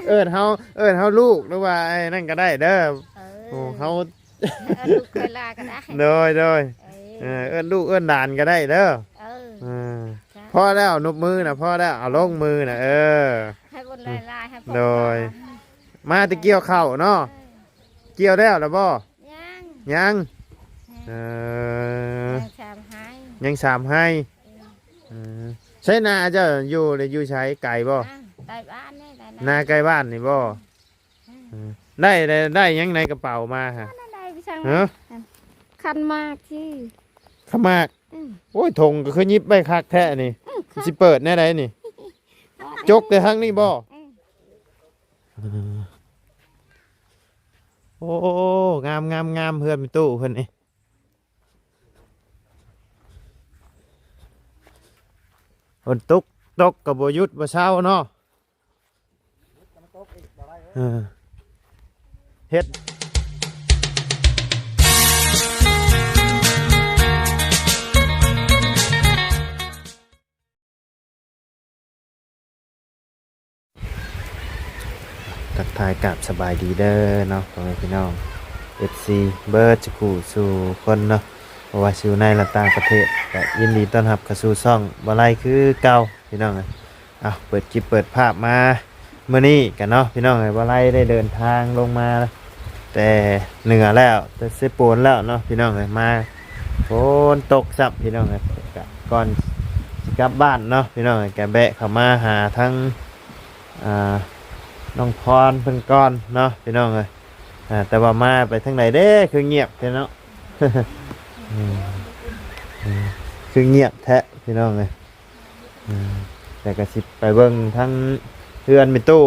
ເອີ້ນເຮົາ ເອີ້ນເຮົາລູກ ຫຼືວ່າໄອ້ນັ້ນກໍໄດ້ເດີ. ເອີ ໂອ້ ເຮົາ ເອີ້ນລູກເອີ້ນຫຼານກໍໄດ້. ໂດຍ ໂດຍ ເອີ ເອີ້ນລູກເອີ້ນຫຼານກໍໄດ້ເດີ. ເອີ ເອີ ພໍແລ້ວ ນົບມືນະ ພໍແລ້ວ ເອົາລົງມືນະ. ເອີ ໃຫ້ບຸນຫຼາຍໆ ໃຫ້ພົ້ນ. ໂດຍ ມາແຕ່ກ່ຽວເຂົ້າເນາະ. ເອີ ກ່ຽວແລ້ວລະບໍ່? ຍັງ ຍັງ. ເອີ ຍັງສາມໄຮ່ ຍັງສາມໄຮ່. ເອີ ເອີ ໃສນາເຈົ້າຢູ່ ຢູ່ໃສ ໄກບໍ່? ອ່າ ໃກ້ບ້ານນີ້ ໃກ້ນາ ນາໃກ້ບ້ານນີ້ບໍ່? ເອີ ເອີ ໄດ້ ໄດ້ ໄດ້ຫຍັງໃນກະເປົາມາຫະ? ນັ້ນໄດ້ໄປສັ່ງ ຮະ? ຄັນໝາກທີ່ ຄັນໝາກ. ອືມ ໂອ້ຍ ຖົງກໍຄືຫຍິບໄວ້ຄັກແທ້ນີ້. ເອີ ຄັກ ຊິເປີດແນວໃດນີ້? ຈົກແຕ່ທາງນີ້ບໍ່? ເອີ ເອີ ໂອ້ ງາມໆໆ ເຮືອນແມ່ຕູ້ເພິ່ນນີ້. ຝົນຕົກ ຕົກກໍບໍ່ຢຸດບໍ່ເຊົາເນາະ. ເອີ ເຮັດ ທັກທາຍກາບສະບາຍດີເດີເນາະ ພໍ່ແມ່ພີ່ນ້ອງ ເອັຟຊີ ເບີດສູ່ຄູ່ສູ່ຄົນເນາະ ບໍ່ວ່າຊິຢູ່ໃນ ແລະ ຕ່າງປະເທດ ກໍຍິນດີຕ້ອນຮັບເຂົ້າສູ່ຊ່ອງບໍ່ໄລຄືເກົ່າ ພີ່ນ້ອງເອີຍ. ເອົາ ເປີດຄລິບເປີດພາບມາມື້ນີ້ກັນເນາະ ພີ່ນ້ອງເອີຍ. ບໍ່ໄລໄດ້ເດີນທາງລົງມາແຕ່ເໜືອແລ້ວ ແຕ່ເຊໂປນແລ້ວເນາະ ພີ່ນ້ອງເອີຍ. ມາຝົນຕົກຊ້ຳ ພີ່ນ້ອງເອີຍ. ກະກ່ອນຊິກັບບ້ານເນາະ ພີ່ນ້ອງເອີຍ ກະແວະເຂົ້າມາຫາທັງ ອ່າ ນ້ອງພອນເພິ່ນກ່ອນເນາະ ພີ່ນ້ອງເອີຍ. ອ່າ ແຕ່ວ່າມາໄປທາງໃດເດ້ ຄືງຽບແທ້ເນາະ ອືມ ອືມ ຄືງຽບແທ້ ພີ່ນ້ອງເອີຍ. ອືມ ແຕ່ກໍຊິໄປເບິ່ງທາງເຮືອນແມ່ຕູ້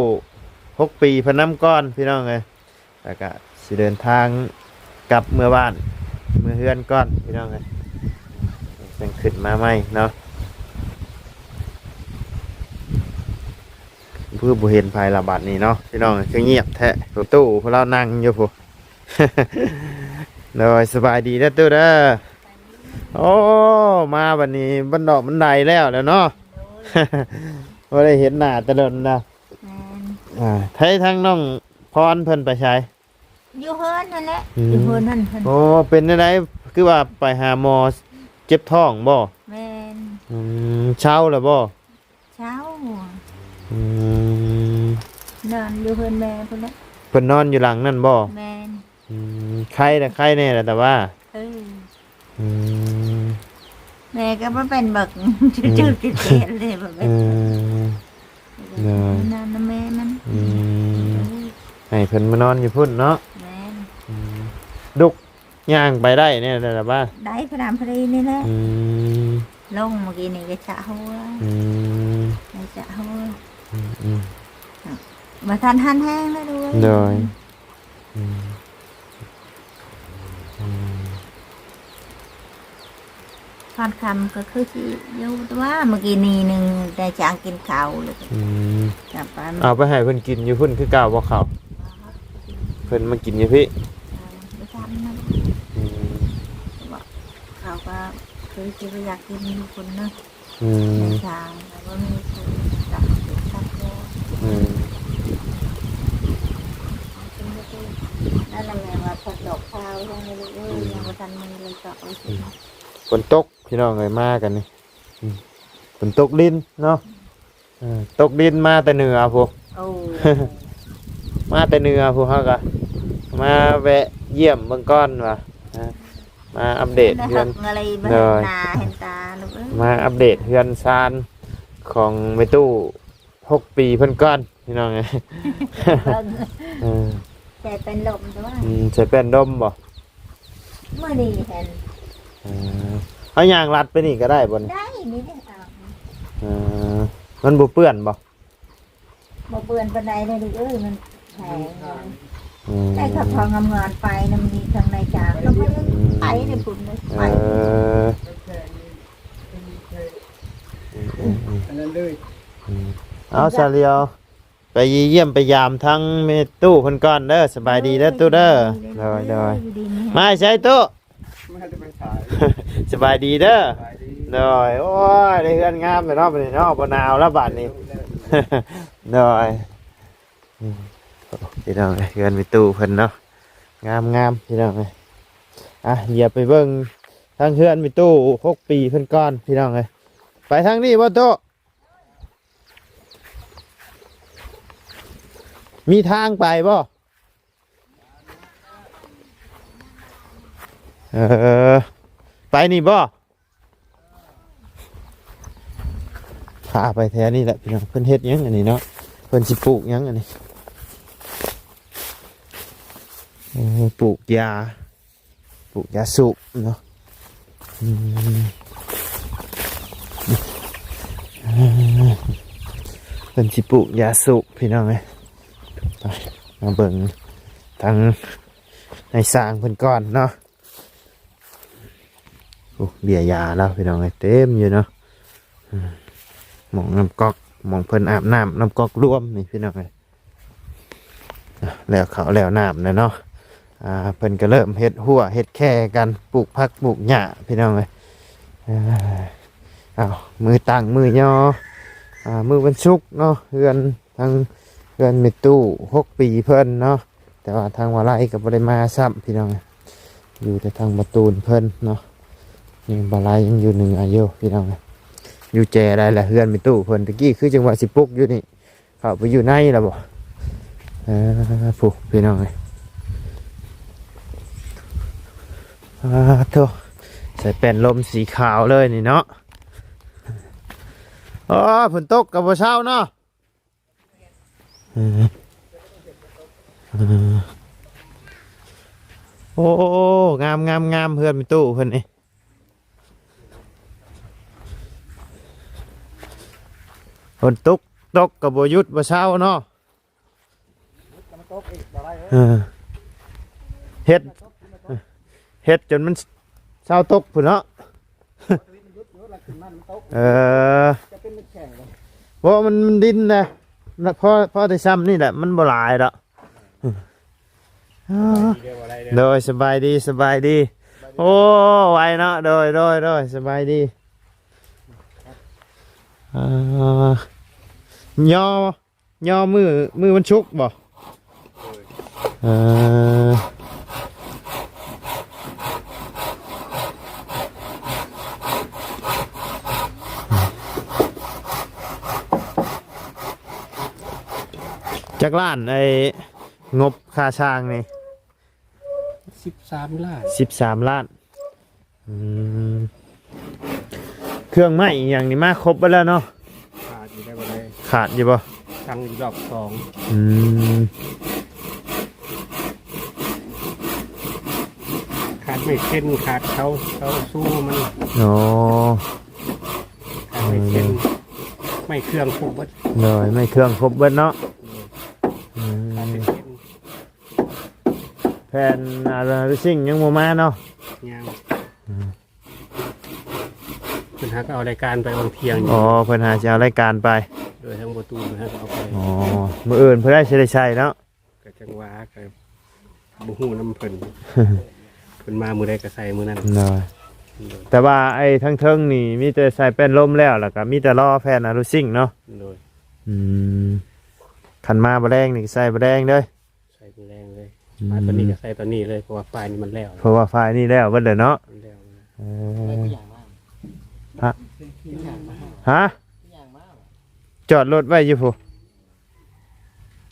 ຫົກປີເພິ່ນນຳກ່ອນ ພີ່ນ້ອງເອີຍ. ແລ້ວກະຊິເດີນທາງກັບເມືອບ້ານ ເມືອເຮືອນກ່ອນ ພີ່ນ້ອງເອີຍ ຈັ່ງຂຶ້ນມາໃໝ່ເນາະ. ຄືບໍ່ເຫັນໃຜລະບັດນີ້ເນາະ ພີ່ນ້ອງເອີຍ ຄືງຽບແທ້. ຕູ້ ຕູ້ພວກລາວນັ່ງຢູ່ພຸ້ນ ໂດຍ ສະບາຍດີເດີຕູ້ເດີ. ໂອ້ ມາບັດນີ້ບັນດອກບັນໄດແລ້ວແຫຼະເນາະ ບໍ່ໄດ້ເຫັນໜ້າແຕ່ດົນນະ. ແມ່ນ ອ່າ ໃຜທາງນ້ອງພອນເພິ່ນໄປໃສ? ຢູ່ເຮືອນຫັ້ນແຫຼະ ອືມ ຢູ່ເຮືອນຫັ້ນເພິ່ນ. ໂອ້ ເປັນແນວໃດ ຄືວ່າໄປຫາໝໍເຈັບທ້ອງບໍ່? ແມ່ນ ອືມ ເຊົາແລ້ວບໍ່? ເຊົາ ອືມ ນອນຢູ່ເຮືອນແມ່ພຸ້ນແຫຼະ. ເພິ່ນນອນຢູ່ຫຼັງນັ້ນບໍ່? ແມ່ນ ອືມ ໄຄລະ ໄຄແດ່ລະ ແຕ່ວ່າ ເອີ ອືມ ແມ່ກໍບໍ່ເປັນເບິກ ອືມ ຈື່ແກ່ເລີຍບໍ່ເປັນ ເອີ ໂດຍ ນອນນຳແມ່ມັນ ອືມ ໃຫ້ເພິ່ນມານອນຢູ່ພຸ້ນເນາະ. ແມ່ນ ອືມ ດຸກຍ່າງໄປໄດ້ແດ່ລະບໍ່? ໄດ້ ພະນາມພະດີນີ້ແຫຼະ ອືມ ລົງມື້ກີ້ນີ້ກໍຈະຫົວ ອືມ ໄດ້ຈະຫົວ ອືມໆ ບໍ່ທັນຫັນແຮງເລີຍ ໂດຍ ອືມ ອືມ ຕອນຄ່ຳກໍຄືຊິຢູ່ ແຕ່ວ່າມື້ກີ້ນີ້ໜຶ່ງໄດ້ຈ້າງກິນເຂົ້າແລ້ວ ອືມ ກັບໄປ ເອົາໄປໃຫ້ເພິ່ນກິນຢູ່ພຸ້ນຄືເກົ່າບໍ່ເຂົ້າ? ເພິ່ນມາກິນຢູ່ພີ້ ເອີ ບໍ່ທັນນະ ອືມ ເຂົາກໍຄືຊິບໍ່ຢາກກິນຢູ່ພຸ້ນເນາະ. ອືມ ໃນຊາວ ແລ້ວກໍມີຄົນກັບຕິດກັບແລ້ວ ອືມ ນັ້ນແຫຼະ ແມ່ວ່າເພິ່ນດອກຂ່າວຍັງບໍ່ໄດ້ເອີຍ ອືມ ຍັງບໍ່ທັນມີເລີຍເຈາະ ອືມ ຝົນຕົກ ພີ່ນ້ອງເອີຍ ມາກັນນີ້ ອືມ ຝົນຕົກດິນເນາະ ເອີ ຕົກດິນມາແຕ່ເໜືອພຸ້ນ ໂອ້ ມາແຕ່ເໜືອພຸ້ນ ເຮົາກໍມາແວະຢ້ຽມເບິ່ງກ່ອນວ່າ ມາອັບເດດເຮືອນ ໂດຍ ມາອັບເດດເຮືອນຊານຂອງແມ່ຕູ້ ຫົກປີເພິ່ນກ່ອນ ພີ່ນ້ອງເອີຍ ເອີ ໃສ່ແປ້ນລົມຕົວະ ອືມ ໃສ່ແປ້ນລົມບໍ່? ມື້ນີ້ຫັ້ນ ເອີ ເຮົາຍ່າງລັດໄປນີ້ກໍໄດ້ບໍ່ນີ້? ໄດ້ ນີ້ເດ້ ເອີ ມັນບໍ່ເປື້ອນບໍ່? ບໍ່ເປື້ອນປານໃດເດ້ລູກເອີຍ ມັນແຂງ ອືມ ໄດ້ເຂົ້າຂອງງາມໆໄປນຳນີ້ ທາງນາຍຈ້າງກໍບໍ່ໄດ້ໄປເດ້ພຸ້ນເດ້ ໄປ ເອີ ອືມໆໆ ອັນນັ້ນເລີຍ ອືມ ເອົາ ສາວຫຼຽວ ໄປຢ້ຽມໄປຢາມທາງແມ່ຕູ້ເພິ່ນກ່ອນເດີ ສະບາຍດີເດີຕູ້ເດີ ໂດຍ ໂດຍ ຢູ່ດີມີແຮງ ມາໃສຕູ້? ສະບາຍດີເດີ ສະບາຍດີ ໂດຍ ໂອ້ຍ ໄດ້ເຮືອນງາມແລ້ວເນາະ ບັດນີ້ເນາະ ບໍ່ໜາວແລ້ວບັດນີ້ ໂດຍ ອືມ ໂອ້ ພີ່ນ້ອງເອີຍ ເຮືອນແມ່ຕູ້ເພິ່ນເນາະ ງາມໆ ພີ່ນ້ອງເອີຍ. ອ່ະ ດຽວໄປເບິ່ງທາງເຮືອນແມ່ຕູ້ຫົກປີເພິ່ນກ່ອນ ພີ່ນ້ອງເອີຍ. ໄປທາງນີ້ບໍ່ໂຕ? ມີທາງໄປບໍ່? ເອີ ໄປນີ້ບໍ່? ພາໄປແຖວນີ້ແຫຼະພີ່ນ້ອງ. ເພິ່ນເຮັດຫຍັງອັນນີ້ເນາະ? ເພິ່ນຊິປູກຫຍັງອັນນີ້? ໂອ້ ປູກຢາ ປູກຢາສູບເນາະ. ອືມ ເພິ່ນຊິປູກຢາສູບ ພີ່ນ້ອງເອີຍ. ໄປ ມາເບິ່ງທາງນາຍຊ່າງເພິ່ນກ່ອນເນາະ. ໂອ້ ເບ້ຍຢາລາວ ພີ່ນ້ອງເອີຍ ເຕັມຢູ່ເນາະ. ອືມ ໝ່ອງນ້ຳກອກ ໝ່ອງເພິ່ນອາບນ້ຳ ນ້ຳກອກລວມນີ້ ພີ່ນ້ອງເອີຍ. ອ່ະ ແລ້ວເຂົ້າແລ້ວນ້ຳແລ້ວເນາະ. ອ່າ ເພິ່ນກໍເລີ່ມເຮັດຮົ້ວເຮັດແຄກັນ ປູກຜັກປູກຫຍ້າ ພີ່ນ້ອງເອີຍ. ອ່າ ເອົາ ມື້ຕັ້ງມື້ຍໍ ອ່າ ມື້ວັນສຸກເນາະ ເຮືອນ ທາງເຮືອນແມ່ຕູ້ຫົກປີເພິ່ນເນາະ. ແຕ່ວ່າທາງວາໄລກໍບໍ່ໄດ້ມາຊ້ຳ ພີ່ນ້ອງ ຢູ່ແຕ່ທາງບ່າວຕູນເພິ່ນເນາະ. ຍັງ ວາໄລຍັງຢູ່ເໜືອຢູ່ ພີ່ນ້ອງ ຢູ່ແຈໄດ້ລະ. ເຮືອນແມ່ຕູ້ເພິ່ນຕະກີ້ຄືຈັ່ງວ່າຊິປຸກຢູ່ນີ້ ເຂົ້າໄປຢູ່ໃນລະບໍ່? ເອີ ຜູ້ ພີ່ນ້ອງເອີຍ ອາໂທ້ ໃສ່ແປ້ນລົມສີຂາວເລີຍນີ້ເນາະ. ໂອ້ ຝົນຕົກກໍບໍ່ເຊົາເນາະ. ເອີ ເອີ ໂອ້ ງາມໆໆ ເຮືອນແມ່ຕູ້ເພິ່ນນີ້ ຝົນຕົກ ຕົກກໍບໍ່ຢຸດບໍ່ເຊົາເນາະ. ເອີ ເຮັດ ເຮັດຈົນມັນເຊົາຕົກພຸ້ນເນາະ. ເອີ ບໍ່ ມັນ ມັນດິນນະ ພໍ ພໍໄດ້ຊ່ຳນີ້ແຫຼະ ມັນບໍ່ຫຼາຍດອກ. ໂດຍ ສະບາຍດີ ສະບາຍດີ. ໂອ້ ໄວເນາະ. ໂດຍ ໂດຍ ໂດຍ ສະບາຍດີ. ເອີ ຍໍ ຍໍມື້ ມື້ວັນສຸກບໍ່? ເອີ ຈັກລ້ານ ໄອ້ງົບຄ່າຊ່າງນີ້? ສິບສາມລ້ານ ສິບສາມລ້ານ. ອືມ ເຄື່ອງໄມ້ອີ່ຫຍັງນີ້ມາຄົບເບິດແລ້ວເນາະ? ຂາດຢູ່ໄດ້ບໍ່ໄດ້ ຂາດຢູ່ບໍ່? ສັ່ງອີກຮອບສອງ. ອືມ ຂາດໄມ້ເສັ້ນ ຂາດເສົາ ເສົາຊູມັນ. ອໍ ຂາດໄມ້ເສັ້ນ ເອີ ໄມ້ເຄື່ອງຄົບເບິດ. ໂດຍ ໄມ້ເຄື່ອງຄົບເບິດເນາະ. ໂດຍ ອືມ ຂາດໄມ້ເສັ້ນ. ແຜ່ນອາລູຊິງຍັງບໍ່ມາເນາະ? ຍັງ. ອືມ ເພິ່ນຫາກໍເອົາລາຍການໄປວັນທ່ຽງ. ອໍ ເພິ່ນຫາຊິເອົາລາຍການໄປ. ໂດຍ ທາງບໍ່ຕູເພິ່ນຫາກໍເອົາໄປ. ອໍ ມື້ອື່ນເພິ່ນໄດ້ຊິໄດ້ໃຊ້ເນາະ? ກໍຈັ່ງວ່າ ກໍບໍ່ຮູ້ນຳເພິ່ນ ເພິ່ນມາມື້ໃດກໍໃສ່ມື້ນັ້ນ. ໂດຍ ໂດຍ ແຕ່ວ່າໄອ້ທາງເທິງນີ້ມີແຕ່ໃສ່ແປ້ນລົມແລ້ວ ແລ້ວກໍມີແຕ່ລໍແຜ່ນອາລູຊິງເນາະ? ໂດຍ. ອືມ ຄັນມາບໍ່ແລງນີ້ກໍໃສ່ບໍ່ແລງເດີ້. ໃສ່ມື້ແລງເລີຍ. ອືມ ມາຕອນນີ້ກໍໃສ່ຕອນນີ້ເລີຍ ເພາະວ່າຝາຍນີ້ມັນແລ້ວ. ເພາະວ່າຝາຍນີ້ແລ້ວເບິດແລ້ວເນາະ. ມັນແລ້ວ. ເອີ ຮະ? ຮະ? ຈອດລົດໄວ້ຢູ່ພຸ້ນ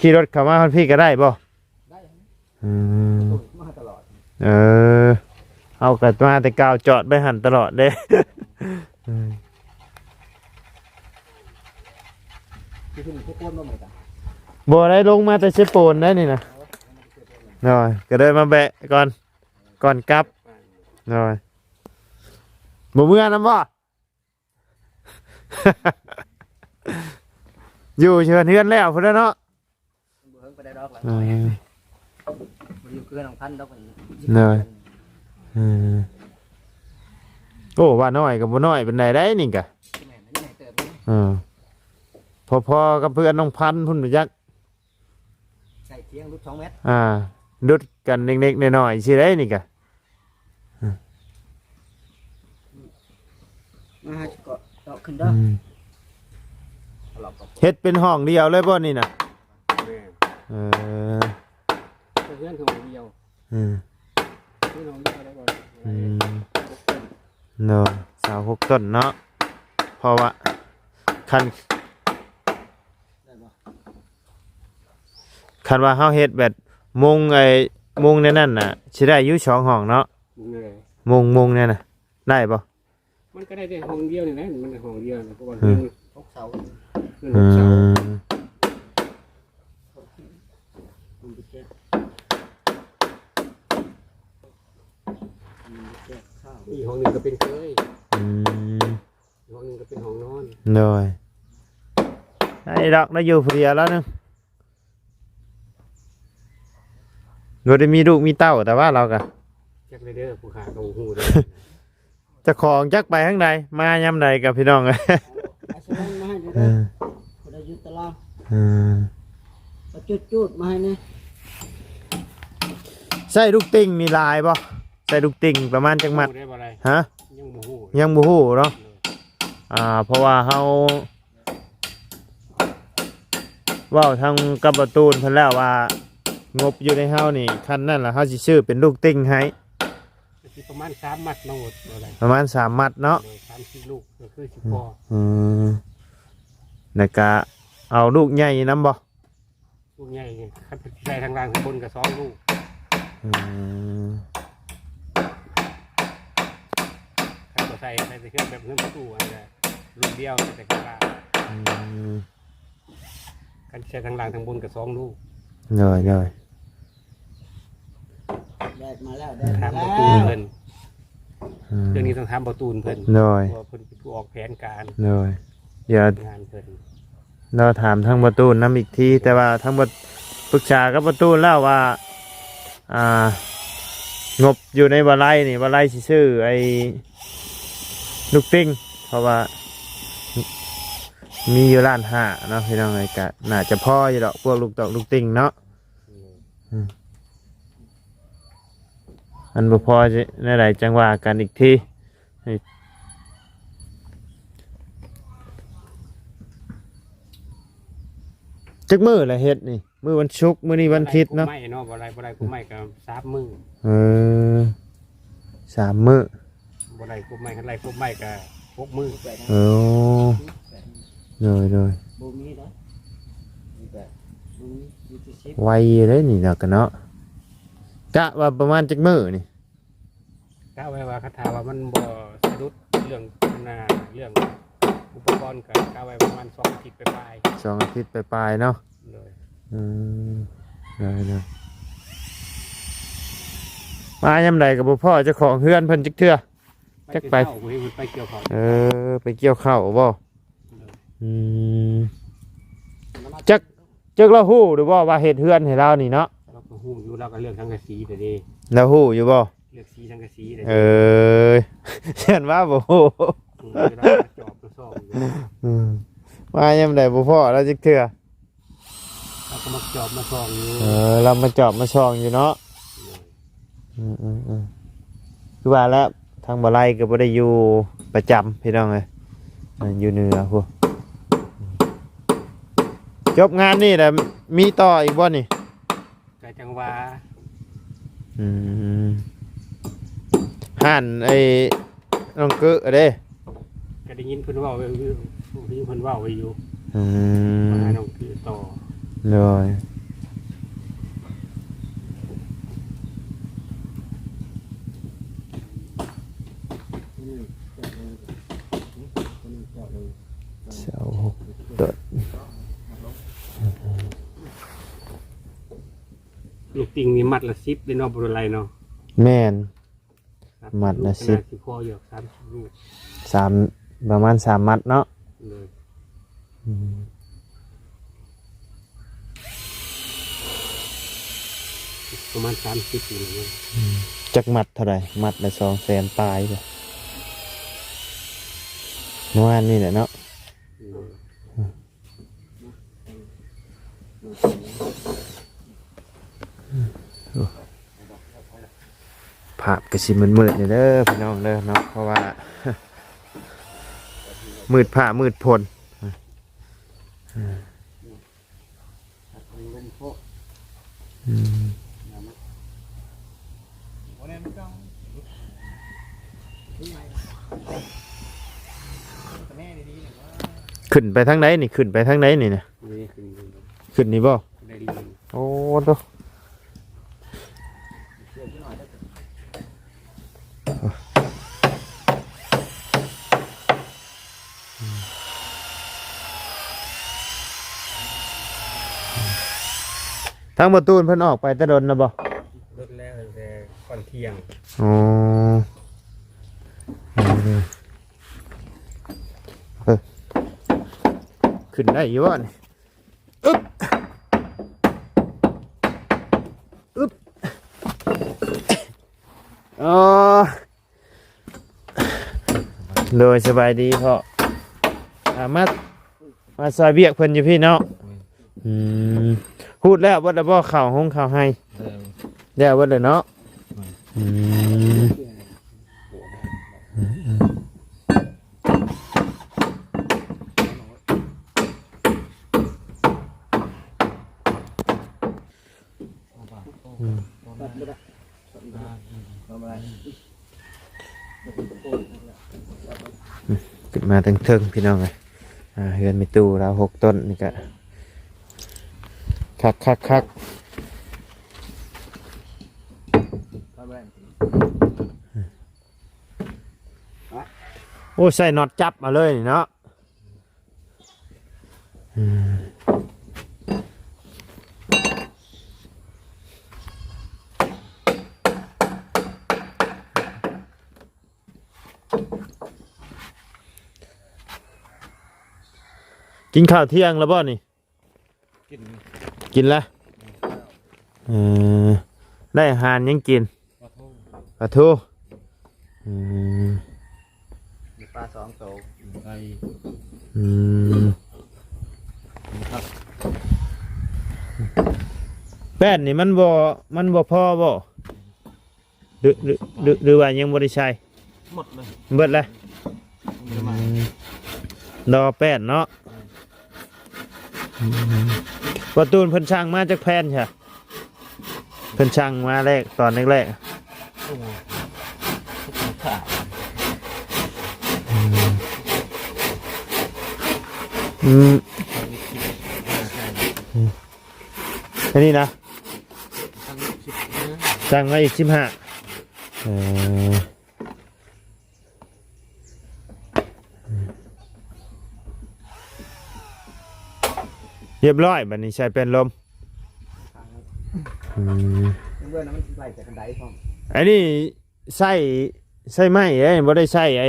ຂີ່ລົດເຂົ້າມາຮອດພີ້ກໍໄດ້ບໍ່? ໄດ້. ອືມ ມາຕະຫຼອດ. ເອີ ເຮົາກໍມາແຕ່ກ່າວ ຈອດໄວ້ຫັ້ນຕະຫຼອດເດ້. ອືມ ຢູ່ເທິງເຊໂປນບໍ່? ບໍ່ໄດ້ລົງມາແຕ່ເຊໂປນໄດ໋ນີ້ນະ. ໂດຍ ກໍເລີຍມາແວະກ່ອນ ກ່ອນກັບ. ໂດຍ ບໍ່ເມືອນຳບໍ່? ຢູ່ເຮືອນ ເຮືອນແລ້ວພຸ້ນແຫຼະເນາະ. ບໍ່ເຖິງປານໃດດອກລະ. ອືມ ບໍ່ຢູ່ເຮືອນນ້ອງພັນດອກ. ເອີ ເອີ ໂອ້ ວ່ານ້ອຍກໍບໍ່ນ້ອຍປານໃດໄດ໋ນີ້ກະ. ແມ່ນ ໃຫຍ່ເຕີບເລີຍ. ເອີ ພໍໆກັບເຮືອນນ້ອງພັນພຸ້ນ ບໍ່ຈັກ. ໃສ່ທຽງຫຼຸດສອງແມັດ. ອ່າ ຫຼຸດກັນເລັກໆນ້ອຍໆຊິໄດ໋ນີ້ກະ. ມາຫາເກາະເຈາະຂຶ້ນເດີ. ອືມ ເຮັດເປັນຫ້ອງດຽວເລີຍບໍ່ນີ້ນະ? ແມ່ນ. ເອີ ເຮືອນຫ້ອງດຽວ ອືມ ເຮືອນຫ້ອງດຽວແລ້ວກໍ ອືມ ໂດຍ ຊາວຫົກຕົ້ນເນາະ ເພາະວ່າຄັນ ໄດ້ບໍ່? ຄັນວ່າເຮົາເຮັດແບບມຸງ ໄອ້ມຸງແນວນັ້ນນະ ຊິໄດ້ຢູ່ສອງຫ້ອງເນາະ ມຸງແນວໃດ? ມຸງ ມຸງແນວນະ ໄດ້ບໍ່? ມັນກໍໄດ້ແຕ່ຫ້ອງດຽວນີ້ແຫຼະ ມັນຫ້ອງດຽວນີ້ ເພາະວ່າ ອືມ ເຮືອນຫົກເສົາ ເຮືອນຫົກເສົາ ອືມ ອີກຫ້ອງໜຶ່ງກໍເປັນເຄີຍ ອືມ ຫ້ອງໜຶ່ງກໍເປັນຫ້ອງນອນ ໂດຍ ໄດ້ດອກ ໄດ້ຢູ່ຜູ້ດຽວແລ້ວໜຶ່ງ ບໍ່ໄດ້ມີລູກມີເຕົ້າ ແຕ່ວ່າລາວກະ ຈັກເດີ ຜູ້ຂ້າກໍບໍ່ຮູ້ເດີ ເຈົ້າຂອງຈັກໄປທາງໃດ ມາຍາມໃດກັບພີ່ນ້ອງ ເອີ ເອົາສະແລງມາໃຫ້ເດີ ເອີ ຜູ້ໃດຢູ່ຕະລາງ ເອີ ເອົາຈູດໆມາໃຫ້ແດ່ ໃຊ້ລູກຕິ່ງນີ້ຫຼາຍບໍ່? ໃຊ້ລູກຕິ່ງປະມານຈັກມັດ? ຮູ້ໄດ້ບໍ່ໄດ້ ຮະ? ຍັງບໍ່ຮູ້ ຍັງບໍ່ຮູ້ເນາະ ເອີ ອ່າ ເພາະວ່າເຮົາເວົ້າທາງກັບບ່າວຕູນເພິ່ນແລ້ວວ່າ ງົບຢູ່ໃນເຮົານີ້ ຄັນນັ້ນລະເຮົາຊິຊື້ເປັນລູກຕິ່ງໃຫ້ ກໍຊິປະມານສາມມັດເນາະ ປະມານສາມມັດເນາະ ໂດຍ ສາມສີ່ລູກ ກໍຄືຊິພໍ ອືມ ແລ້ວກະເອົາລູກໃຫຍ່ນຳບໍ່? ລູກໃຫຍ່ ຄັນໃສ່ທາງລ່າງທາງບົນກໍສອງລູກ ອືມ ຄັນບໍ່ໃສ່ ໃສ່ແຕ່ເຮືອນແບບເຮືອນປະຕູຫັ້ນແຫຼະ ລູກດຽວໃສ່ແຕ່ຂ້າງລ່າງ ອືມ ຄັນໃສ່ທາງລ່າງທາງບົນກໍສອງລູກ ໂດຍ ໂດຍ ແດດມາແລ້ວ ແດດ ຖາມ ມາ ແລ້ວ ບ່າວຕູນເພິ່ນ ອືມ ເລື່ອງນີ້ຕ້ອງຖາມບ່າວຕູນເພິ່ນ ໂດຍ ເພາະວ່າເພິ່ນເປັນຜູ້ອອກແຜນການ ໂດຍ ດຽວ ງານເພິ່ນ ລາວຖາມທາງບ່າວຕູນນຳອີກທີ ແຕ່ວ່າທາງບ່າວ ປຶກສາກັບບ່າວຕູນແລ້ວວ່າ ອ່າ ງົບຢູ່ໃນບ່າວໄລນີ້ ບ່າວໄລຊິຊື້ໄອ້ລູກຕິ່ງ ເພາະວ່າມີຢູ່ລ້ານຫ້າເນາະ ພີ່ນ້ອງເອີຍ ກະໜ້າຈະພໍຢູ່ດອກ ພວກລູກຕອກລູກຕິ່ງເນາະ ອືມ ອັນບໍ່ພໍຊິແນວໃດ ຈັ່ງວ່າກັນອີກທີ. ຈັກມື້ລະເຮັດນີ້? ມື້ວັນສຸກ ມື້ນີ້ວັນທິດເນາະ. ບໍ່ໄດ້ຄົບໄມ້ເນາະ ບໍ່ໄດ້ ບໍ່ໄດ້ຄົບໄມ້ກໍສາມມື້. ເອີ ສາມມື້. ບໍ່ໄດ້ຄົບໄມ້ ຄັນໄດ້ຄົບໄມ້ກໍຫົກມື້. ເອີ ໂດຍ ໂດຍ. ບໍ່ມີເນາະ ມີແຕ່ບໍ່ມີ ມີແຕ່ສິບ. ໄວເດ້ນີ້ເນາະ ກະເນາະ. ກະວ່າປະມານຈັກມື້ນີ້? ກະໄວ້ວ່າ ຄັນຖ້າວ່າມັນບໍ່ສະດຸດເລື່ອງອັນນ່າ ເລື່ອງອຸປະກອນ ກໍກະໄວ້ປະມານສອງອາທິດປາຍໆ. ສອງອາທິດປາຍໆເນາະ. ໂດຍ. ອືມ ໄດ້ໆ. ມາຍາມໃດກໍບໍ່ພໍ້ເຈົ້າຂອງເຮືອນເພິ່ນຈັກເທື່ອ. ຈັກໄປ ໄປແຕ່ເຊົ້າ ບໍ່ເຫັນເພິ່ນໄປກ່ຽວເຂົ້າ. ເອີ ໄປກ່ຽວເຂົ້າບໍ່? ໂດຍ. ອືມ ຈັກ ຈັກລາວຮູ້ຫຼືບໍ່ວ່າເຮັດເຮືອນໃຫ້ລາວນີ້ເນາະ? ລາວກໍຮູ້ຢູ່ ລາວກໍເລື່ອງສັງກະສີແຕ່ເດ. ລາວຮູ້ຢູ່ບໍ່? ເລືອກສີສັງກະສີເດ້. ເອີ ຢ້ານວ່າບໍ່ຮູ້. ອືມ ລາວກໍຈອບມາສ່ອງຢູ່. ອືມ ມາຍາມໃດບໍ່ພໍ້ລາວຈັກເທື່ອ. ລາວກໍມາຈອບມາສ່ອງຢູ່. ເອີ ລາວມາຈອບມາສ່ອງຢູ່ເນາະ. ໂດຍ. ອືມໆໆ ຄືວ່າແລ້ວ ທາງບໍ່ໄລກໍບໍ່ໄດ້ຢູ່ປະຈຳ ພີ່ນ້ອງເອີຍ ຢູ່ເໜືອພຸ້ນ. ຈົບງານນີ້ແລ້ວມີຕໍ່ອີກບໍ່ນີ້? ກໍຈັ່ງວ່າ. ອືມ ຮ້ານໄອ້ນ້ອງເກີເດ້. ກໍໄດ້ຍິນເພິ່ນເວົ້າຢູ່ ໄດ້ຍິນເພິ່ນເວົ້າໄວ້ຢູ່. ອືມ ວ່າໃຫ້ນ້ອງເກີຕໍ່. ໂດຍ. ເສົາຫົກຕົ້ນ. ລູກຕິ່ງນີ້ມັດລະສິບເດ້ເນາະ ບໍ່ໄດ້ເນາະ. ແມ່ນ. ມັດລະສິບ ຂະໜາດຊິພໍຢູ່ ສາມສິບລູກ. ສາມ ປະມານສາມມັດເນາະ. ໂດຍ. ອືມ ປະມານສາມສິບນີ້ແຫຼະ. ອືມ ຈັກມັດເທົ່າໃດ? ມັດລະສອງແສນປາຍບໍ? ປະມານນີ້ແຫຼະເນາະ. ໂດຍ. ພາບກໍຊິມືດໆ ແດ່ເດີພີ່ນ້ອງເດີເນາະ ເພາະວ່າມືດຟ້າມືດຝົນ. ອາ ລົມໂພະ ອືມ ຂຶ້ນໄປທາງໃດນີ້? ຂຶ້ນໄປທາງໃດນີ້ນະ? ນີ້ຂຶ້ນ ຂຶ້ນນີ້ບໍ່? ໄດ້ດີ ໂອ້ໂຕ ທາງບໍ່ຕູນເພິ່ນອອກໄປແຕ່ດົນແລ້ວບໍ່? ດົນແລ້ວ ຕັ້ງແຕ່ກ່ອນທ່ຽງ. ອໍ ເອີ ຂຶ້ນໄດ້ຢູ່ບໍ່ນີ້? ອຶບ ອຶບ ອໍ ໂດຍ ສະບາຍດີພໍ່. ອ່າ ມາ ມາຊ່ອຍວຽກເພິ່ນຢູ່ພີ້ເນາະ. ອືມ ຮູດແລ້ວເບິດແລ້ວບໍ່? ເຂົ້າຮົງເຂົ້າໄຮ່ ແລ້ວເບິດແລ້ວເນາະ. ອືມ ອືມ ອືມ ອືມ ຂຶ້ນມາເທິງໆ ພີ່ນ້ອງເອີຍ. ອ່າ ເຮືອນແມ່ຕູ້ລາວຫົກຕົ້ນນີ້ກະຄັກໆໆ. ໂອ້ ໃສ່ນັອດຈັບເອົາເລີຍນີ້ເນາະ. ອືມ ກິນເຂົ້າທ່ຽງແລ້ວບໍ່ນີ້? ກິນ ກິນລະ. ເອີ ໄດ້ອາຫານຫຍັງກິນ? ປາທູ ປາທູ. ອືມ ມີປາສອງໂຕ ໄກ່. ອືມ ແປ້ນນີ້ມັນບໍ່ ມັນບໍ່ພໍບໍ່? ຫຼື ຫຼື ຫຼື ຫຼືວ່າຍັງບໍ່ໄດ້ໃສ່? ໝົດເລີຍ ເບິດແລ້ວ. ອືມ ລໍແປ້ນເນາະ. ອືມ ປະຕູນເພິ່ນສັ່ງມາຈັກແຜ່ນຊະ? ເພິ່ນສັ່ງມາແລກ ຕອນແລກໆ. ອືມ ອືມ ອັນນີ້ນະ ສັ່ງມາອີກສິບຫ້າ. ເອີ ຮຽບຮ້ອຍ ບັດນີ້ໃສ່ແປ້ນລົມ. ອືມ ເບື້ອງນັ້ນມັນໄລ່ຈາກຄັນໄດພ້ອມ. ອັນນີ້ໃຊ້ ໃຊ້ໄມ້ເດ້ ບໍ່ໄດ້ໃຊ້ໄອ້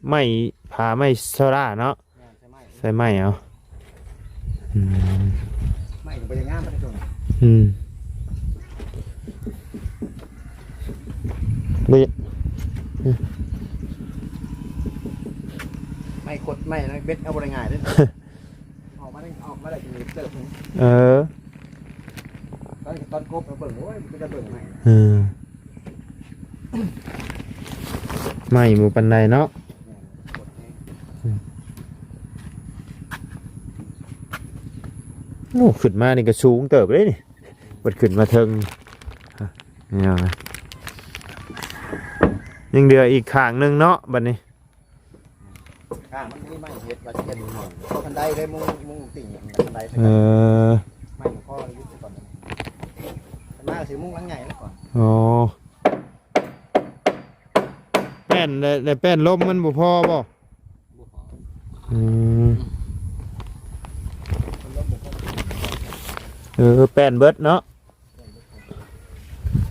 ໄມ້ ຜ້າໄມ້ໂຊລາເນາະ. ແມ່ນ ໃຊ້ໄມ້ ໃຊ້ໄມ້ເອົາ. ອືມ ໄມ້ກໍບໍ່ໄດ້ງາມປານໃດ. ອືມ ນີ້ ໄມ້ກົດໄມ້ເບັດເອົາບໍ່ໄດ້ງ່າຍເດ້. ອອກມາໄດ້ ອອກມາໄດ້ກໍມີເຕີບໜຶ່ງ. ເອີ ຕອນ ຕອນກົບເຮົາເບິ່ງ ໂອ້ຍ ມັນເປັນຕາເບິ່ງໄມ້. ເອີ ໄມ້ບໍ່ປານໃດເນາະ. ແມ່ນ ກົດແຮງ. ໂອ້ ຂຶ້ນມານີ້ກໍສູງເຕີບເດ້ນີ້ ເພິ່ນຂຶ້ນມາເທິງ. ນີ້ ຍັງເຫຼືອອີກຂ້າງໜຶ່ງເນາະ ບັດນີ້. ຂ້າງມັນມີໄມ້ເຮັດວ່າຊິເປັນໝໍ້ ເພາະຄັນໄດໄດ້ມຸງ ມຸງຕິ່ງຄັນໄດ. ເອີ ໄມ້ມັນພໍຢູ່ກ່ອນ ມາຊິມຸງຫຼັງໃຫຍ່ແລ້ວກ່ອນ. ອໍ ແປ້ນ ແລະ ແລະ ແປ້ນລົມມັນບໍ່ພໍບໍ່? ບໍ່ພໍ. ອືມ ເອີ ແປ້ນເບິດເນາະ.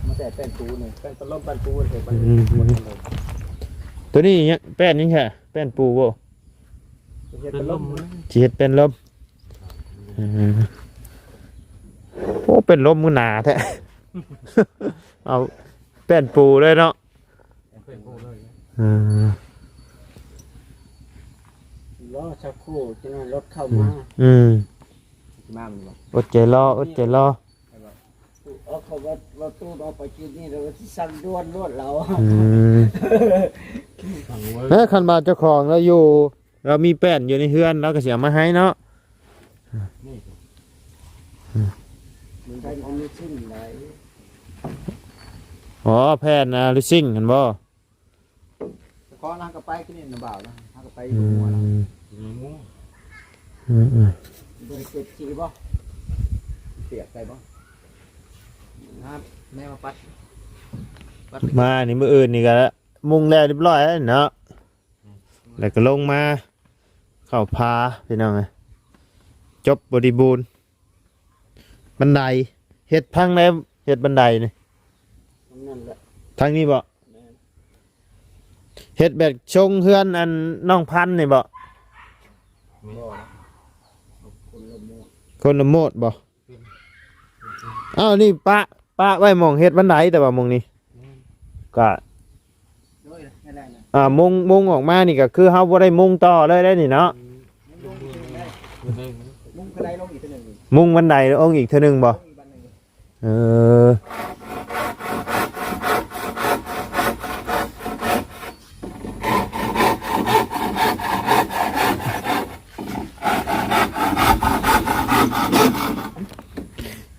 ມາແຕ່ແປ້ນປູນີ້ ແປ້ນປະໂລມ ແປ້ນປູນີ້ ອືມ ໂຕນີ້ແປ້ນຫຍັງແທ້? ແປ້ນປູບໍ່? ຊິເຮັດແປ້ນລົມ ຊິເຮັດແປ້ນລົມ. ເອີ ໂອ້ ແປ້ນລົມຄືໜາແທ້. ເອົາແປ້ນປູເລີຍເນາະ. ເອີ ລໍສັກຄູ່ ຈັ່ງນັ້ນລົດເຂົ້າມາ. ອືມ ອືມ ມາແມ່ນບໍ່? ອົດໃຈລໍ ອົດໃຈລໍ. ເອົາ ເຂົາວ່າ ວ່າຕູ້ອອກໄປກິນນີ້ ແລ້ວຊິສັ່ງດ່ວນໂລດລາວ. ອືມ ແລ້ວຄັນວ່າເຈົ້າຂອງລາວຢູ່ ລາວມີແປ້ນຢູ່ໃນເຮືອນ ລາວກໍຊິເອົາມາໃຫ້ເນາະ. ນີ້ ອືມ ມັນບໍ່ມີຊິ້ນໃດ. ອໍ ແຜ່ນອາລູຊິງຫັ້ນບໍ່? ແຕ່ກ່ອນເຮົາກໍໄປຄືນີ້ນະບ່າວນະ ເຮົາກໍໄປຢູ່ຫົວນະ. ອືມ ອືມ ບໍ່ໄດ້ເກັບຂີ້ບໍ່? ປຽກໃສ່ບໍ່? ນະ ແມ່ມາປັດ ປັດ ມານີ້ ມື້ອື່ນນີ້ກໍມຸງແລ້ວຮຽບຮ້ອຍແລ້ວເນາະ. ແລ້ວກໍລົງມາເຂົ້າຜາ ພີ່ນ້ອງເອີຍ ຈົບບໍລິບູນ. ບັນໄດ ເຮັດທາງໃດ? ເຮັດບັນໄດນີ້ ທາງນັ້ນແຫຼະ ທາງນີ້ບໍ່? ແມ່ນ ເຮັດແບບຊົງເຮືອນອັນນ້ອງພັນນີ້ບໍ່? ບໍ່ ຄົນລະໂມດ ຄົນລະໂມດບໍ່? ອ້າວ ນີ້ປະ ປະໄວ້ໝ່ອງເຮັດບັນໄດ ແຕ່ວ່າໝ່ອງນີ້ ແມ່ນ ກະ ໂດຍ ນັ້ນແຫຼະນະ ອ່າ ມຸງ ມຸງອອກມານີ້ກໍຄືເຮົາບໍ່ໄດ້ມຸງຕໍ່ເລີຍໄດ໋ນີ້ເນາະ. ອືມ ມຸງບັນໄດລົງອີກເທື່ອໜຶ່ງ ມຸງບັນໄດລົງອີກເທື່ອໜຶ່ງບໍ່? ເອີ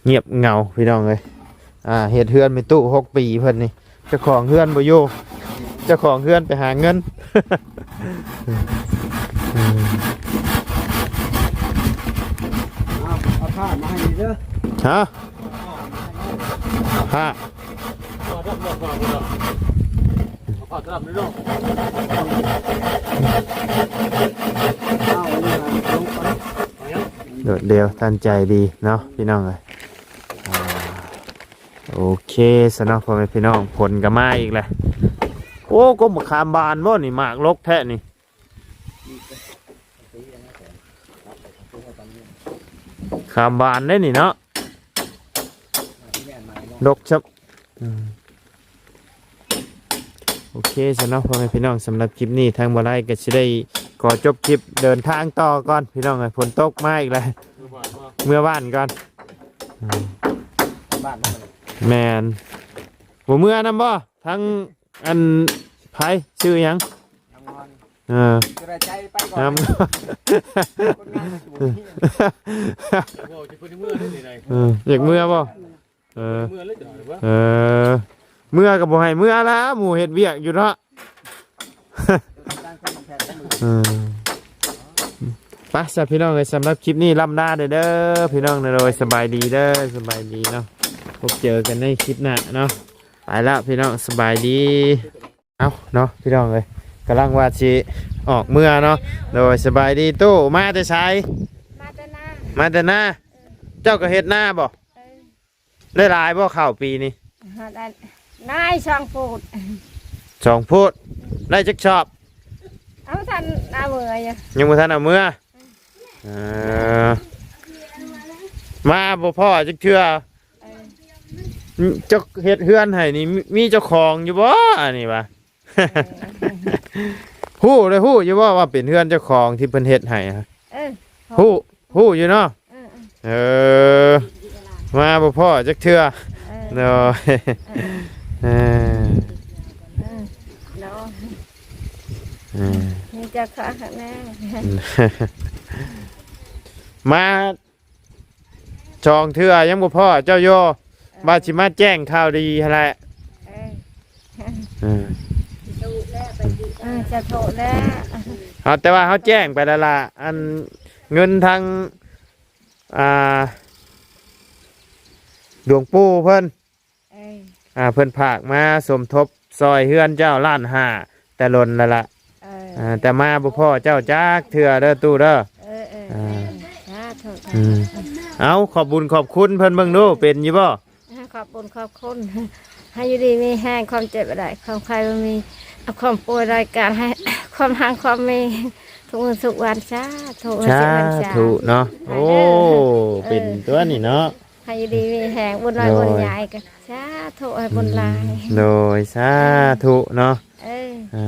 ງຽບເຫງົາ ພີ່ນ້ອງເອີຍ. ອ່າ ເຮັດເຮືອນແມ່ຕູ້ຫົກປີເພິ່ນນີ້ ເຈົ້າຂອງເຮືອນບໍ່ຢູ່ ເຈົ້າຂອງເຮືອນໄປຫາເງິນ. ເອົາ ເອົາຜ້າມາໃຫ້ເດີ. ຮະ? ຜ້າ ໂດດດ່ຽວທັນໃຈດີເນາະ ພີ່ນ້ອງເອີຍ. ອ່າ ໂອເຄຊະເນາະ ພໍ່ແມ່ພີ່ນ້ອງ ຝົນກໍມາອີກແລ້ວ. ໂອ້ ກົກມະຂາມບານບໍ່ນີ້ ໝາກລົກແທ້ນີ້. ຂາມບານເດ້ນີ້ເນາະ ດົກຊະ. ອືມ ໂອເຄຊະເນາະ ພໍ່ແມ່ພີ່ນ້ອງ ສຳລັບຄລິບນີ້ທາງບໍ່ໄດ້ກໍຊິໄດ້ຂໍຈົບຄລິບ ເດີນທາງຕໍ່ກ່ອນ ພີ່ນ້ອງເອີຍ. ຝົນຕົກມາອີກແລ້ວ ເມືອບ້ານກ່ອນ. ອືມ ບ້ານ ແມ່ນ ບໍ່ເມືອນຳບໍ່? ທັງອັນ ໃຜຊື່ຫຍັງ? ນ້ຳງອນ ເອີ ຈະໄດ້ໃຈໄປກ່ອນ ນ້ຳ ຄົນງານກໍຊິບໍ່ມີ ເອີ ຢາກເມືອບໍ່? ເອີ ເອີ ເມືອກໍບໍ່ໃຫ້ເມືອລະ ໝູ່ເຮັດວຽກຢູ່ເນາະ. ເອີ ໄປຊະພີ່ນ້ອງເອີຍ ສຳລັບຄລິບນີ້ລ່ຳລາເດີ ເດີພີ່ນ້ອງເດີ. ໂດຍ ສະບາຍດີເດີ ສະບາຍດີເນາະ ພົບເຈີກັນໃນຄລິບໜ້າເນາະ. ໄປລະພີ່ນ້ອງ ສະບາຍດີ. ເອົ້າເນາະ ພີ່ນ້ອງເອີຍ ກຳລັງວ່າຊິອອກເມືອເນາະ. ໂດຍ ສະບາຍດີຕູ້ ມາແຕ່ໃສ? ມາແຕ່ນາ ມາແຕ່ນາ. ເຈົ້າກໍເຮັດນາບໍ່? ເອີ ໄດ້ຫຼາຍບໍ່ເຂົ້າປີນີ້? ຫາ ໄດ້ ໄດ້ສອງພູດ ສອງພູດ. ໄດ້ຈັກຊອບ? ເອົາ ທັນເອົາເມືອຢູ່ ຍັງບໍ່ທັນເອົາເມືອ. ເອີ ມາບໍ່ພໍ້ຈັກເທື່ອ. ເອີ ເຈົ້າເຮັດເຮືອນໃຫ້ນີ້ ມີ ມີເຈົ້າຂອງຢູ່ບໍ່? ອັນນີ້ຫວາ ເອີ ຮູ້ເດ້ ຮູ້ຢູ່ບໍ່ວ່າເປັນເຮືອນເຈົ້າຂອງທີ່ເພິ່ນເຮັດໃຫ້? ເອີ ຮູ້ ຮູ້ຢູ່ເນາະ. ເອີ ເອີ ເອີ ມາບໍ່ພໍ້ຈັກເທື່ອ. ເອີ ໂດຍ ເອີ ເອີ ເອີ ເອີ ມີຈັກຂະແນ່ ມາ ສອງເທື່ອຍັງບໍ່ພໍ້ເຈົ້າຢູ່. ເອີ ວ່າຊິມາແຈ້ງຂ່າວດີຫັ້ນແຫຼະ. ເອີ ເອີ ເອີ ຈະໂທແລ້ວ. ເຮົາ ແຕ່ວ່າເຮົາແຈ້ງໄປແລ້ວລະ ອັນເງິນທາງ ອ່າ ຫຼວງປູ່ເພິ່ນ ເອີ ອ່າ ເພິ່ນຝາກມາສົມທົບຊ່ອຍເຮືອນເຈົ້າລ້ານຫ້າ ແຕ່ດົນແລ້ວລະ. ເອີ ອ່າ ແຕ່ມາບໍ່ພໍ້ເຈົ້າຈັກເທື່ອເດີຕູ້ເດີ. ເອີ ເອີ ອ່າ ສາທຸ ອືມ ເອົາ ຂອບບຸນຂອບຄຸນເພິ່ນເບິ່ງດູ ເປັນຢູ່ບໍ່? ຂອບບຸນຂອບຄຸນ ໃຫ້ຢູ່ດີມີແຮງ ຄວາມເຈັບບໍ່ໄດ້ ຄວາມໄຂ້ບໍ່ມີ ເອົາຄວາມປ່ວຍໄດ້ການ ໃຫ້ຄວາມຮັ່ງຄວາມມີ ທຸກມື້ທຸກວັນ ສາທຸ ສາທຸເນາະ. ໂອ້ ເອີ ເປັນຕົວນີ້ເນາະ ໃຫ້ຢູ່ດີມີແຮງ ບຸນນ້ອຍ ໂດຍ ບຸນໃຫຍ່ກໍສາທຸ ໃຫ້ບຸນຫຼາຍ. ໂດຍ ສາທຸເນາະ. ເອີ ອ່າ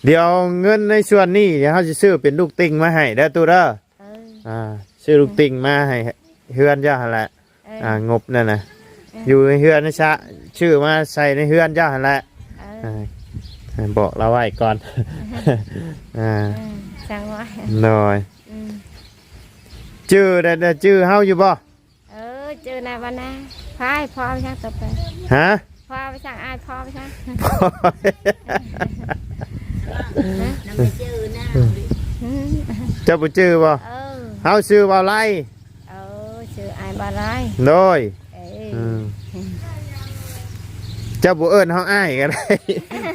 ດຽວເງິນໃນສ່ວນນີ້ ດຽວເຮົາຊິຊື້ເປັນລູກຕິ່ງມາໃຫ້ເດີຕູ້ເດີ. ເອີ ອ່າ ຊື້ລູກຕິ່ງມາໃຫ້ເຮືອນເຈົ້າຫັ້ນແຫຼະ. ເອີ ອ່າ ງົບນັ້ນນະ ເອີ ຢູ່ໃນເຮືອນນະຊະ ຊື້ມາໃສ່ໃນເຮືອນເຈົ້າຫັ້ນແຫຼະ. ເອີ ອ່າ ບອກລາວໄວ້ກ່ອນ. ອ່າ ເອີ ສັ່ງໄວ້ ໂດຍ ອືມ ຈື່ໄດ້ ຈື່ເຮົາຢູ່ບໍ່? ເອີ ເຈີນາຍບ້ານນາ ພາຍພໍ່ໄປຊ່າງຕໍ່ໄປ ຮະ? ພໍ່ໄປຊ່າງ ອ້າຍພໍ່ໄປຊ່າງ ນຳໄປເຈີນາ ອືມ ເຈົ້າບໍ່ຈື່ບໍ່? ເອີ ເຮົາຊື່ວ່າໄລ ເອີ ຊື່ອ້າຍບ່າວໄລ ໂດຍ ເອີ ເຈົ້າບໍ່ເອີ້ນເຮົາອ້າຍກໍໄດ້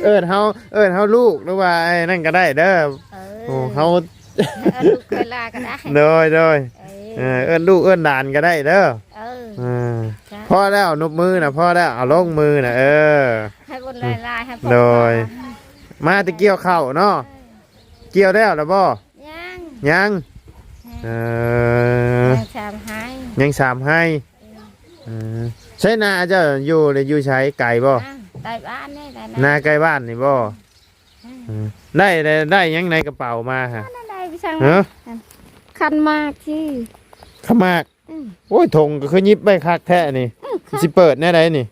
ເອີ້ນເຮົາ ເອີ້ນເຮົາລູກ ຫຼືວ່າໄອ້ນັ້ນກໍໄດ້ເດີ ເອີ ໂອ້ ເຮົາ ເອີ້ນລູກເອີ້ນຫຼານກໍໄດ້ ໂດຍ ໂດຍ ເອີ ເອີ້ນລູກເອີ້ນຫຼານກໍໄດ້ເດີ ເອີ ພໍແລ້ວ ນົບມືນະ ພໍແລ້ວ ເອົາລົງມືນະ ເອີ ໃຫ້ບຸນຫຼາຍໆ ໃຫ້ພົ້ນ ໂດຍ ມາແຕ່ກ່ຽວເຂົ້າເນາະ ເອີ ກ່ຽວແລ້ວລະບໍ່? ຍັງ ຍັງ ເອີ ຍັງສາມໄຮ່ ຍັງສາມໄຮ່ ເອີ ເອີ ໃຊ້ນາເຈົ້າຢູ່ ຢູ່ໃສ ໄກບໍ່? ນາໃກ້ບ້ານນີ້ແຫຼະ ນາໃກ້ບ້ານນີ້ບໍ່? ອືມ ເອີ ໄດ້ ໄດ້ ໄດ້ຫຍັງໃນກະເປົາມາຫະ? ນັ້ນໄດ້ໄປຊ່າງ ຮະ? ຄັນໝາກທີ່ ຄັນໝາກ ອືມ ໂອ້ຍ ຖົງກໍຄືຫຍິບໄວ້ຄັກແທ້ນີ້ ອືມ ມັນຊິເປີດແນວໃດນີ້?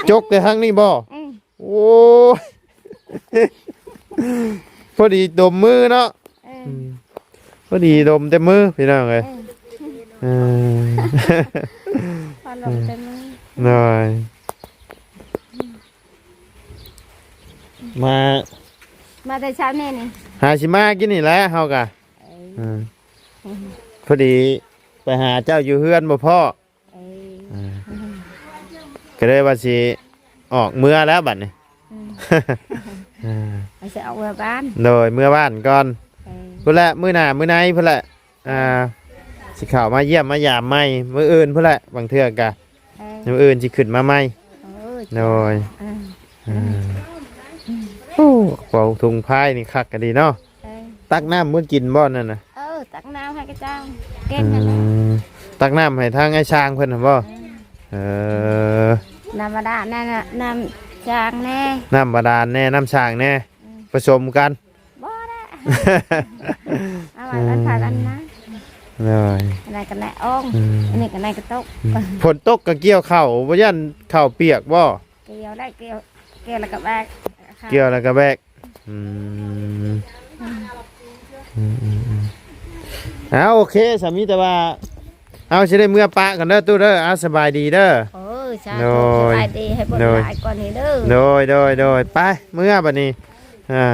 ຈົກແຕ່ທາງນີ້ບໍ່? ອືມ ໂອ້ຍ ພໍດີດົມມືເນາະ ເອີ ອືມ ພໍດີດົມແຕ່ມືພີ່ນ້ອງເອີຍ ເອີ ເອີ ພໍດົມແຕ່ມື ໂດຍ ມາ ມາແຕ່ເຊົ້ານີ້ນີ້ ຫາຊິມາກິນນີ້ແຫຼະເຮົາກະ ເອີ ເອີ ພໍດີໄປຫາເຈົ້າຢູ່ເຮືອນບໍ່ພໍ້ ເອີ ເອີ ກໍເລີຍວ່າຊິອອກເມືອແລ້ວບັດນີ້ ອືມ ເອີ ວ່າຊິອອກເມືອບ້ານ ໂດຍ ເມືອບ້ານກ່ອນ ເອີ ພຸ້ນແຫຼະ ມື້ໜ້າມື້ໃນພຸ້ນແຫຼະ ອ່າ ຊິເຂົ້າມາຢ້ຽມມາຢາມໃໝ່ ມື້ອື່ນພຸ້ນແຫຼະ ບາງເທື່ອກະ ເອີ ມື້ອື່ນຊິຂຶ້ນມາໃໝ່ ໂດຍ ເອີ ເອີ ໂອ້ ເປົາທຸງພາຍນີ້ຄັກກະດີເນາະ ເອີ ຕັກນ້ຳມື້ກິນບໍ່ນັ້ນນະ? ເອີ ຕັກນ້ຳໃຫ້ຂະເຈົ້າກິນ ອືມ ຫັ້ນແຫຼະ ຕັກນ້ຳໃຫ້ທາງອ້າຍຊ່າງເພິ່ນຫັ້ນບໍ່? ເອີ ເອີ ນ້ຳບາດານແນ່ ນ້ຳຊ່າງແນ່ ນ້ຳບາດານແນ່ ນ້ຳຊ່າງແນ່ ອືມ ປະສົມກັນ ບໍ່ແຫຼະ ເອົາໄວ້ອັນພັນອັນນະ ໂດຍ ອັນນັ້ນກໍແນອອງ ອືມ ອັນນີ້ກໍແນກະຕົກ ອືມ ຝົນຕົກກໍກ່ຽວເຂົ້າ ບໍ່ຢ້ານເຂົ້າປຽກບໍ່? ກ່ຽວໄດ້ ກ່ຽວ ກ່ຽວແລ້ວກໍແບກ ກ່ຽວແລ້ວກໍແບກ ອືມ ອືມ ອືມ ອືມ ເອົາ ໂອເຄ ສາມີແຕ່ວ່າ ເອົາ ຊິໄດ້ເມືອປະກ່ອນເດີຕູ້ເດີ ເອົາ ສະບາຍດີເດີ ໂອ້ຍ ສາທຸ ໂດຍ ສະບາຍດີ ໃຫ້ບຸນ ໂດຍ ຫຼາຍກວ່ານີ້ເດີ ໂດຍ ໂດຍ ໂດຍ ໄປ ເມືອບັດນີ້ ອ່າ